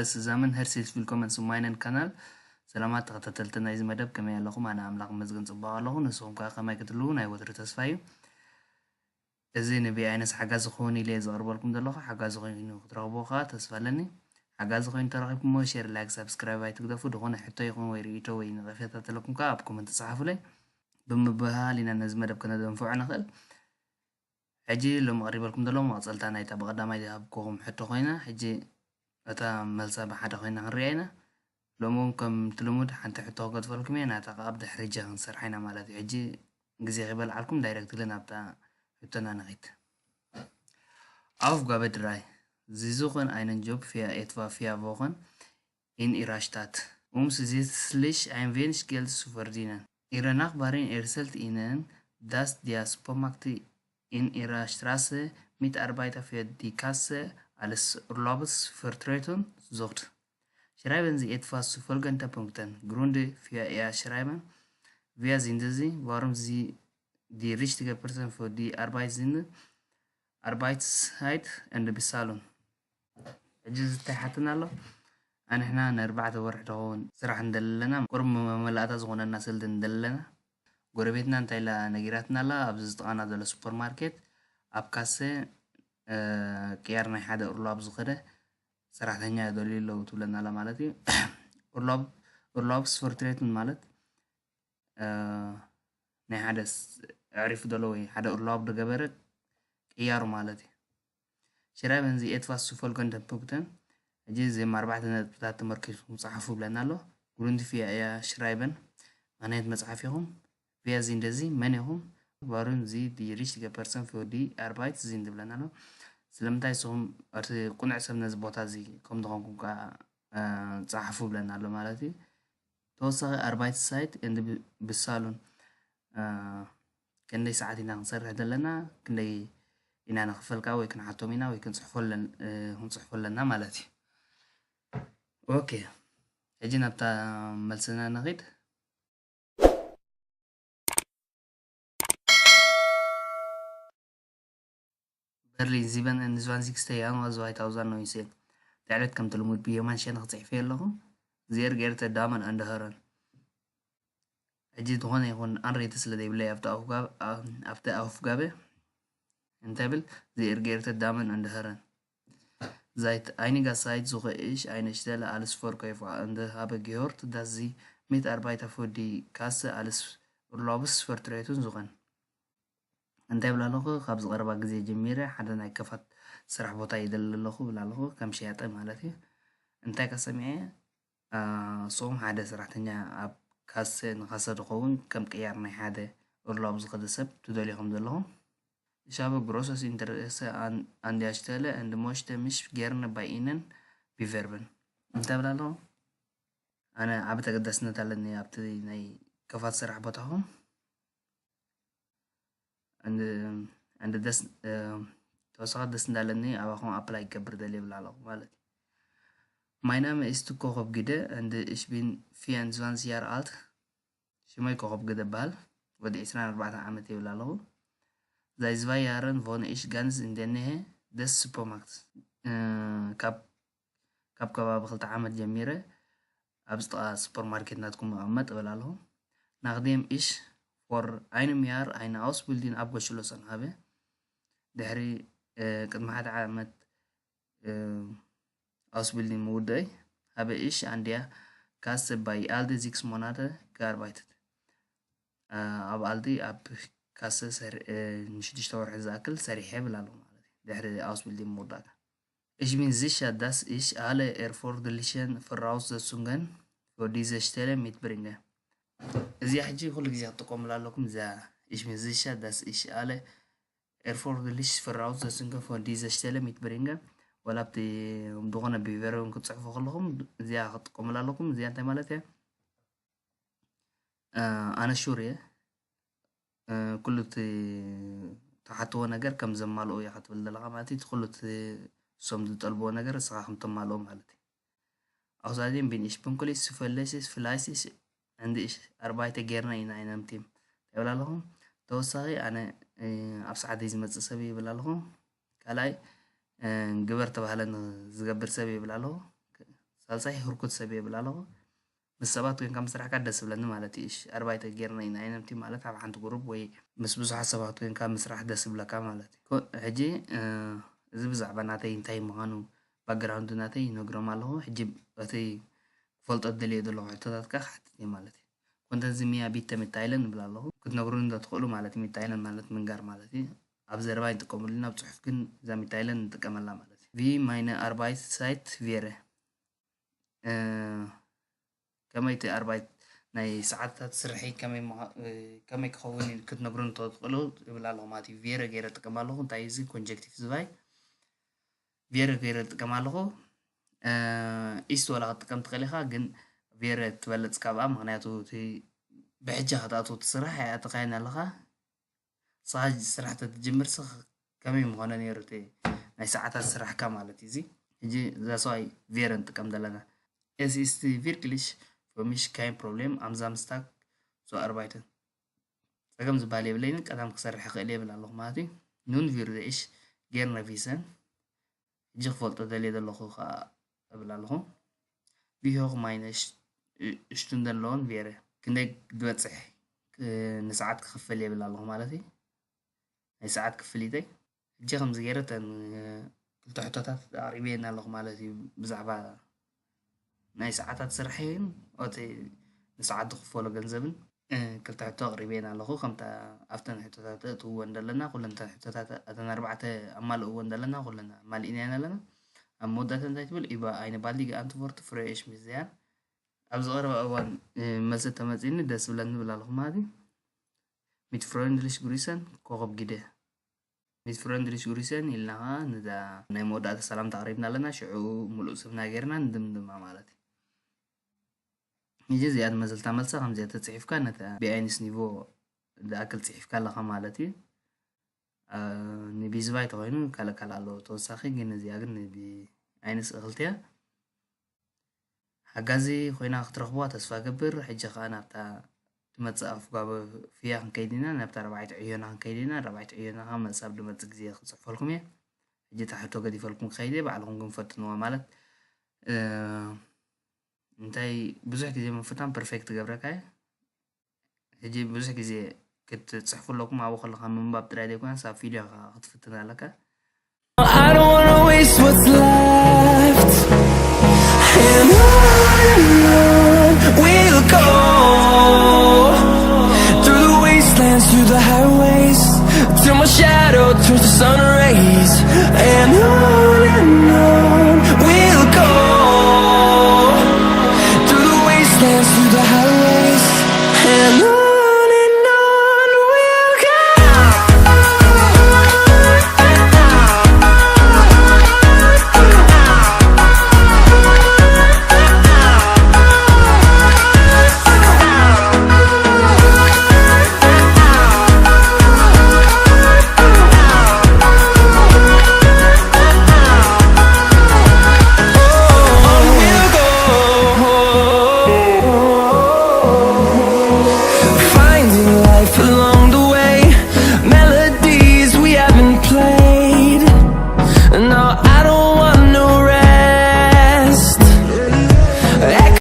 Zusammen, herzlich willkommen zu meinem Kanal. ሰላማት ተኸታተልቲ ናይዚ መደብ፣ ከመይ ኣለኹም? ኣነ ኣምላኽ ይመስገን ጽቡቕ ኣለኹ። ንስኹም ከኣ ከመይ ክትህልዉ ናይ ወትሩ ተስፋ እዩ። እዚ ን ቢ ኣይ ኤን ኤስ ሓጋዚ ክኸውን ኢለ እየ ዘቕርበልኩም ዘለኹ። ሓጋዚ ኮይኑ ክትረኽብዎ ከኣ ተስፋ ኣለኒ። ሓጋዚ ኮይኑ ተረኺብኩምዎ፣ ሼር፣ ላይክ፣ ሳብስክራይብ ኣይትግደፉ። ዝኾነ ሕቶ ይኹን ወይ ርእይቶ ወይ ነቐፌታ ተለኩም ከኣ ኣብ ኮመንት ጸሓፉለይ። ብምብህሃል ኢና ነዚ መደብ ከነደንፍዖ ንኽእል። ሕጂ ሎም ኣቕሪበልኩም ዘለኹ መቐጸልታ ናይታ ብቐዳማይ ዝሃብኩኹም ሕቶ ኮይና፣ ሕጂ እታ መልሳ ብሓደ ኮይና ክንሪኣ ኢና። ሎም እውን ከምቲ ልሙድ ሓንቲ ሕቶ ክገድፈልኩም እየ፣ ናታ ከኣ ብድሕሪ ጀ ክንሰርሓ ኢና ማለት እዩ። ሕጂ ግዜ ከይበልዓልኩም ዳይረክትሊ ናብታ ሕቶና ንኺድ። Aufgabe drei. Sie suchen einen Job für etwa vier Wochen in ihrer Stadt, um zusätzlich ein wenig Geld zu verdienen. Ihre Nachbarin erzählt ihnen, dass der Supermarkt in ihrer Straße Mitarbeiter für die Kasse als Urlaubsvertretung sucht. Schreiben Sie etwas zu folgenden Punkten: Gründe für Ihr Schreiben. Wer sind Sie? Warum Sie die richtige Person für die Arbeit sind? Arbeitszeit und Bezahlung. ሕጂ እዚ እንታይ ሓትና ኣሎ? ኣንሕና ንኣርባዕተ ወርሒ ትኸውን ስራሕ እንደለና፣ ቁሩብ መመላእታ ዝኾነና ሰልዲ እንደለና፣ ጎረቤትና እንታይ ኢላ ነጊራትና ኣላ? ኣብዚ ዝጥቓና ዘሎ ሱፐርማርኬት ኣብ ካሰ፣ እ፣ ቅያር ናይ ሓደ ኡርላብ ዝኸደ ሰራሕተኛ ይደልዩ ኣለዉ ትብለና ኣላ ማለት እዩ። ኡርላብ፣ ኡርላብ ስፈርትሬትን ማለት፣ እ፣ ናይ ሓደ ስ-፣ ኣዕሪፉ ዘሎ ወይ ሓደ ኡርላብ ዝገበረ ቅያሩ ማለት እዩ። ሽራይበን ዚ ኤትፋስ ሱ ፎልገንደ ፑንክተን። ሕጂ እዚም ኣርባዕተ ነጥብታት ተመርኪስኩም ጸሓፉ ብለና ኣሎ። ግሩንድ ፊያ እያ ሽራይበን። ማንነት መጽሓፍ ኢኹም። ቪያ ዚ እንደዚ መን ኢኹም? ባሩን ዚ ዲ ሪች ዲገ ፐርሰን ፎር ዲ ኣርባይት ዚ እንድብለና ኣሎ። ስለምንታይ ንስኹም እቲ ቁኑዕ ሰብ ነዚ ቦታ እዚ ከም ዝኾንኩም ከኣ፣ እ፣ ጸሓፉ ብለና ኣሎ ማለት እዩ። ተወሳኺ ኣርባይት ሳይት እንድ ብ-፣ ብሳሉን፣ እ፣ ክንደይ ሰዓት ኢና ክንሰርሕ ዘለና፣ ክንደይ ኢና ንኽፈልካ ወይ ክንሓቶም ኢና ወይ ክንጽሕፎ ኣለን-፣ እ፣ ክንጽሕፎ ኣለና ማለት እዩ። ኦኬ፣ ሕጂ ናብታ መልስና ንኺድ። በርሊን፣ ዚበን፣ ን ዝባንዚግስተ ያንዋ፣ ዝዋይታውዛን፣ ኖይንሴን። ድሕረት ከምቲ ልሙድ ብየማን ሸነኽ ጽሒፈዮ ኣለኹ። ዜር ጌርተ ዳመን ኣንድ ሀረን። ሕጂ ዝኾነ ይኹን ኣንሬት ስለ ዘይብለይ ኣብቲ ኣውፍጋብ-፣ ኣ-፣ ኣብቲ ኣውፍጋበ እንታይ ብል? ዜር ጌርተ ዳመን ኣንድ ሀረን። Seit einiger Zeit suche ich eine Stelle als Verkäufer und habe gehört, dass Sie Mitarbeiter für die Kasse als Urlaubsvertretung suchen. እንታይ ብላ ኣለኹ? ካብዚ ቀረባ ግዜ ጀሚረ ሓደ ናይ ከፋት ስራሕ ቦታ ይደሊ ኣለኹ ብላ ኣለኹ፣ ከም ሸያጠ ማለት እዩ። እንታይ ከ ሰሚዐ? ኣ፣ ንስኹም ሓደ ሰራሕተኛ ኣብ ካሰ፣ ንካሰ ዝኸውን ከም ቅያር ናይ ሓደ ኡርላብ ዝኸደ ሰብ ትደልዩ ከም ዘለኹም። Ich habe großes Interesse an, an der Stelle und möchte mich gerne bei Ihnen bewerben. እንታይ ብላ ኣለኹ? ኣነ ዓቢ ተገዳስነት ኣለኒ ኣብቲ ናይ ከፋት ስራሕ ቦታኹም። እንድ-፣ እንድ ደስ፣ እ፣ ተወሳኺ ደስ እንዳለኒ ኣባኹም ኣፕላይ ክገብር ደልየ ይብል ኣለኹ ማለት እዩ። Mein Name ist ኮኾብ ግደ and ich bin vierundzwanzig Jahre alt. ሽመይ ኮኾብ ግደ ይበሃል። ወዲ ዕስራን ኣርባዕተን ዓመት ይብል ኣለኹ። Seit zwei Jahren wohne ich ganz in der Nähe des Supermarkts. እ፣ ካብ፣ ካብ ከባቢ ክልተ ዓመት ጀሚረ ኣብ ጥቓ ሱፐርማርኬት ናትኩም እቕመጥ እብል ኣለኹ። Nachdem ich vor einem Jahr eine Ausbildung abgeschlossen habe, ድሕሪ፣ እ፣ ቅድሚ ሓደ ዓመት፣ እ፣ ኣውስቢልዲንግ ምውደይ፣ habe ich an der Kasse bei Aldi sechs Monate gearbeitet. እ፣ ኣብ ኣልዲ ኣብ ካሰ ሰር-፣ እ፣ ንሽዱሽተ ወርሒ ዝኣክል ሰሪሐ እብል ኣለኹ ማለት እዩ። ድሕሪ ኣውስቢልዲንግ ምውዳእካ። Ich bin sicher, dass ich alle erforderlichen Voraussetzungen für diese Stelle mitbringe. እዚኣ ሕጂ ኩሉ ግዜ ክትጥቀሙላ ኣለኩም። እዚኣ፣ ich bin sicher, dass ich alle erforderlichen Voraussetzungen für diese Stelle mitbringe። ወላ ኣብቲ ዝኾነ ቢቨር እውን ክትጽሕፉ ከለኹም እዚኣ ክትጥቀሙላ ኣለኩም። እዚኣ እንታይ ማለት እያ? እ፣ ኣነ ሹር እየ። እ፣ ኩሉ እቲ ትሓትዎ ነገር ከም ዘማልኦ እያ ክትብል ዘለኻ ማለት እዩ። እቲ ኩሉ እቲ እሶም ዝጠልብዎ ነገር ንስኻ ከም ተማልኦ ማለት እዩ። Außerdem bin ich pünktlich, zuverlässig, fleißig und ich arbeite gerne in einem Team. ይብል ኣለኹ። ተወሳኺ ኣነ፣ እ፣ ኣብ ሰዓተይ ዝመጽእ ሰብ ይብል ኣለኹ። ካልኣይ፣ እ፣ ግበር ተባህለ ዝገብር ሰብ ይብል ኣለኹ። ሳልሳይ ህርኩት ሰብ እየ ይብል ኣለኹ። ምስ ሰባት ኮይንካ ምስራሕ ከኣ ደስ ይብለኒ ማለት እዩ። እሺ ኣርባዕተ ጌርና ኢና ኣይነምቲ ማለት ኣብ ሓንቲ ግሩፕ ወይ ምስ ብዙሓት ሰባት ኮይንካ ምስራሕ ደስ ይብለካ ማለት እዩ። ኮ- ሕጂ እ፣ እዚ ብዛዕባ ናተይ እንታይ ምዃኑ ባክግራውንድ ናተይ ይነግሮም ኣለኹ። ሕጂ እቲ ክፈልጦ ዝደልዮ ዘለኹ ሕቶታት ከኣ ክሓትት እየ ማለት እዩ። ኮንተንት ዝሚያ ቢተ ሚታይለን ንብል ኣለኹ። ክትነግሩኒ እንተትኽእሉ ማለት ሚታይለን ማለት ምንጋር ማለት እዩ። ኣብ ዘረባ ይጥቀምሉ ናብ ጽሑፍ ግን እዛ ሚታይለን ንጥቀመላ ማለት እዩ። ቪ ማይነ ኣርባይት ሳይት ቬረ እ፣ ከመይ እቲ ኣርባይት ናይ ሰዓታት ስርሐይ ከመይ ምዃ- እ፣ ከመይ ክኸውን ክትነግሩኒ እንተትኽእሉ ይብል ኣለኹ ማለት እዩ። ቬረ ገይረ ጥቀም ኣለኹ። እንታይ እዩ እዚ ኮንጀክቲቭ ዝባይ ቬረ ገይረ ጥቀም ኣለኹ። እ፣ ኢስት ዋላ ክትጥቀም ትኽእል ኢኻ፣ ግን ቬረ ትበልጽ ካብኣ፣ ምኽንያቱ እቲ ብሕጂ ክትኣትዎ እቲ ስራሕ ኣይኣተኻዮን ኣለኻ። ንስኻ ስራሕ ተትጅምር ስኽ ከመይ ምኾነ ነይሩ እቲ ናይ ሰዓታት ስራሕካ ማለት እዩ። እዚ ሕጂ እዛ ሰብኣይ ቬረ ንጥቀም ዘለና። Es ist wirklich für mich kein Problem, am Samstag zu arbeiten. ጸገም ዝበሃል የብለይን፣ ቀዳም ክሰርሕ ይኽእል እየ ይብል ኣለኹ ማለት እዩ። Nun würde ich gerne wissen, ሕጂ ክፈልጦ ደልየ ዘለኹ ከኣ እብል ኣለኹ። Wie hoch meine Sch- Stunden Lohn wäre? ክንደይ ዝበጽሕ እ፣ ንሰዓት ክኽፈል እየ ይብል ኣለኹ ማለት እዩ። ናይ ሰዓት ክፍሊተይ። ሕጂ ከምዚ ገይረ እተን እ፣ ክልተ ሕቶታት ኣቕሪበየን ኣለኹ ማለት እዩ። ብዛዕባ ናይ ሰዓታት ስርሐይን እቲ ንሰዓት ዝኽፈሎ ገንዘብን እ፣ ክልተ ሕቶ ኣቕሪበየን ኣለኹ። ከምታ ኣብተን ሕቶታት እትውወን ዘለና ኩለን እተን ሕቶታት እተን ኣርባዕተ ኣማልእወን ዘለና ኩለን ኣማሊእናየን ኣለና። ኣብ መወዳእታ እንታይ ትብል? Über eine baldige Antwort freue ich mich sehr. ኣብ ዝቐረበ እዋን እ፣ መልሲ ተመጺኒ ደስ ብለኒ ይብል ኣለኹ ማለት እዩ። Mit freundlich Grüßen ኮኸብ ጊደ። Mit freundlich Grüßen ኢልና ኸዓ ነዛ ናይ መወዳእታ ሰላምታ ኣቕሪብና ኣለና። ሽዑ ሙሉእ ስምና ጌርና ንድምድማ ማለት እዩ። ሕጂ እዚኣ ትመስል እታ መልሳ ከምዚኣ ተጽሒፍካ ነታ ቢ ኣይንስ ኒቮ ዝኣክል ጽሒፍካ ኣለኻ ማለት እዩ። እ፣ ንቢ ዝባይ ተኾይኑ ካልእ ካልእ ኣለዎ ተወሳኺ፣ ግን እዚኣ ግን ንቢ ኣይንስ እኽልቲ እያ። ሓጋዚ ኮይና ክትረኽብዋ ተስፋ እገብር። ሕጂ ኸኣ ናብታ ትመጽእ ኣፍጓበፍያ ክንከይድ ኢና፣ ናብታ ራብዓይቲ ዕዮና ክንከይድ ኢና። ራብዓይቲ ዕዮና ኸኣ መሳብ ዝመጽእ ግዜ ክጽሕፈልኩም እየ። ሕጂ እታ ሕቶ ገዲፈልኩም ክኸይድ እየ፣ ባዕልኹም ግን ፈትንዋ። ማለት እ፣ እንታይ ብዙሕ ግዜ ምፍታን ፐርፌክት ትገብረካ እየ። ሕጂ ብዙሕ ግዜ ክትጽሕፉ ኣለኩም፣ ኣብኡ ከለኻ ምንባብ ጥራይ ዘይኮነስ ኣብ ቪድዮ ኸኣ ክትፍትን ኣለካ። I don't wanna waste what's left.